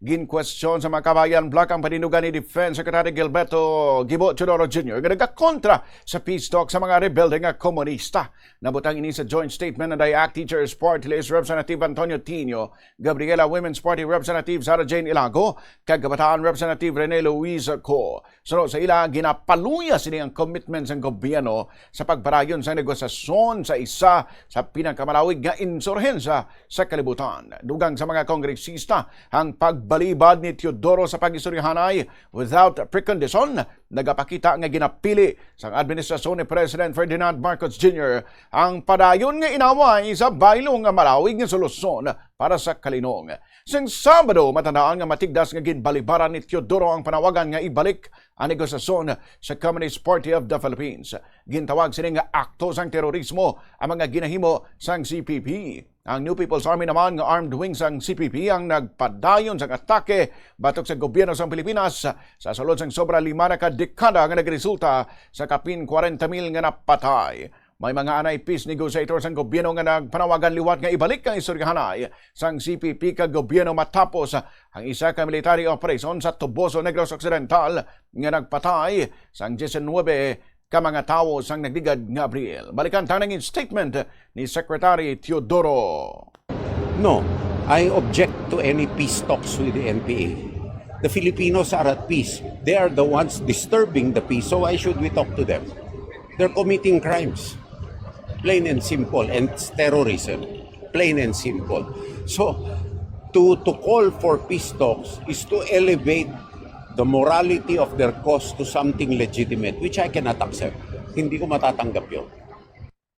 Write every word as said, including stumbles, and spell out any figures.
Ginkwestiyon sa mga Kabayan Bloc ang panindugan ni Defense Secretary Gilberto Gibo Teodoro Junior nga nagakontra sa peace talk sa mga rebelde nga komunista. Nabutang ini sa joint statement ni DIAC Teachers Party List Representative Antonio Tinio, Gabriela Women's Party Representative Sarah Jane Ilago, kag Kabataan Representative Rene Luis Co. Suno sa ila, ginapaluya sini ang commitment sang gobyerno sa pagpadayon sa negosasyon sa isa sa pinakamalawig nga insurhensya sa kalibutan. Dugang sa mga kongresista, ang pagbalibad ni Teodoro sa pag-istoryahanay without precondition nagapakita nga ginapili sang administrasyon ni President Ferdinand Marcos Junior ang padayon nga inaway sa baylo nga malawig nga solusyon para sa kalinong. Sang Sabado, matandaan nga matigdas nga ginbalibaran ni Teodoro ang panawagan nga ibalik ang negosasyon sa Communist Party of the Philippines. Gintawag sini nga akto sang terorismo ang mga ginahimo sang C P P. Ang New People's Army naman nga armed wing sang C P P ang nagpadayon sang atake batok sa gobyerno sang Pilipinas sa sulod sang sobra lima na ka dekada nga nagresulta sa kapin kwarenta mil nga napatay. May mga anay peace negotiator sang gobyerno nga nagpanawagan liwat nga ibalik ang istoryahanay sang C P P kag gobyerno matapos ang isa ka military operation sa Toboso, Negros Occidental, nga nagpatay sang diecinuebe ka mga tawo sang nagligad nga Abril. Balikan ta ang statement ni Secretary Teodoro. No, I object to any peace talks with the N P A. The Filipinos are at peace. They are the ones disturbing the peace, so why should we talk to them? They're committing crimes. Plain and simple. And it's terrorism. Plain and simple. So, to, to call for peace talks is to elevate the morality of their cause to something legitimate, which I cannot accept. Hindi ko matatanggap yun.